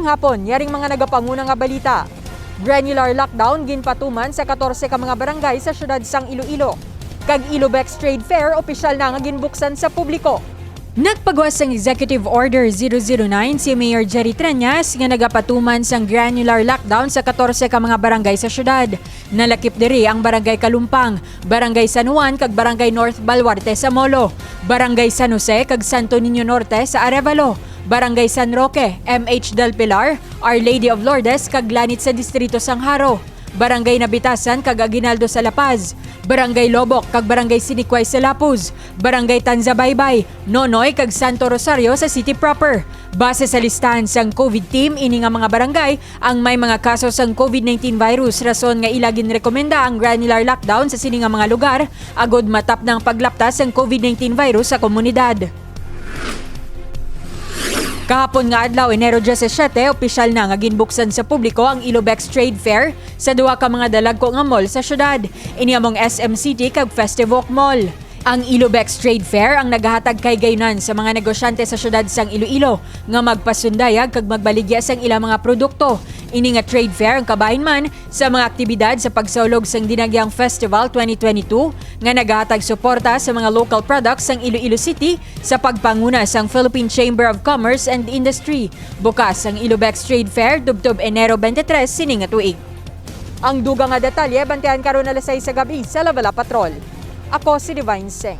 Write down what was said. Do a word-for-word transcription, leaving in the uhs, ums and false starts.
Hapon, yaring mga nagapanguna nga balita. Granular lockdown ginpatuman sa katorse ka mga barangay sa siyudad sang Iloilo. Kag Ilobex Trade Fair opisyal na nga ginbuksan sa publiko. Nagpagawas sang Executive Order zero zero nine si Mayor Jerry Treñas nga nagapatuman sang granular lockdown sa katorse ka mga barangay sa siyudad. Nalakip diri ang Barangay Kalumpang, Barangay San Juan kag Barangay North Baluarte sa Molo, Barangay San Jose kag Santo Niño Norte sa Arevalo, Barangay San Roque, M H Del Pilar, Our Lady of Lourdes kag Lanit sa Distrito sang Jaro, Barangay Nabitasan kag Aguinaldo sa La Paz, Barangay Lobok kag Barangay Siniquay sa Lapuz, Barangay Tanzabaybay, Nonoy kag Santo Rosario sa city proper. Base sa listahan sang COVID team, ini nga mga barangay ang may mga kaso sang COVID nineteen virus, rason nga ila ginrekomenda ang granular lockdown sa sini nga mga lugar agod matapna ang paglapta sang COVID nineteen virus sa komunidad. Kahapon nga adlaw, Enero diyasisiete, opisyal na nga ginbuksan sa publiko ang Ilobex Trade Fair sa duha ka mga dalagko nga mall sa syudad. Ini among S M City kag Festivok Mall. Ang Ilobex Trade Fair ang nagahatag kahigayonan sa mga negosyante sa siyudad sang Iloilo nga magpasundayag kag magbaligya sang ilang mga produkto. Ini nga trade fair ang kabahin man sa mga aktibidad sa pagsaulog sang Dinagyang Festival twenty twenty-two nga nagahatag suporta sa mga local products sang Iloilo City sa pagpanguna sang Philippine Chamber of Commerce and Industry. Bukas ang Ilobex Trade Fair tubtob Enero twenty-three sini nga tuig. Ang dugang nga detalye bantayan karon alas sais sa gab-i sa Lavela Patrol. Ako si Divine Singh.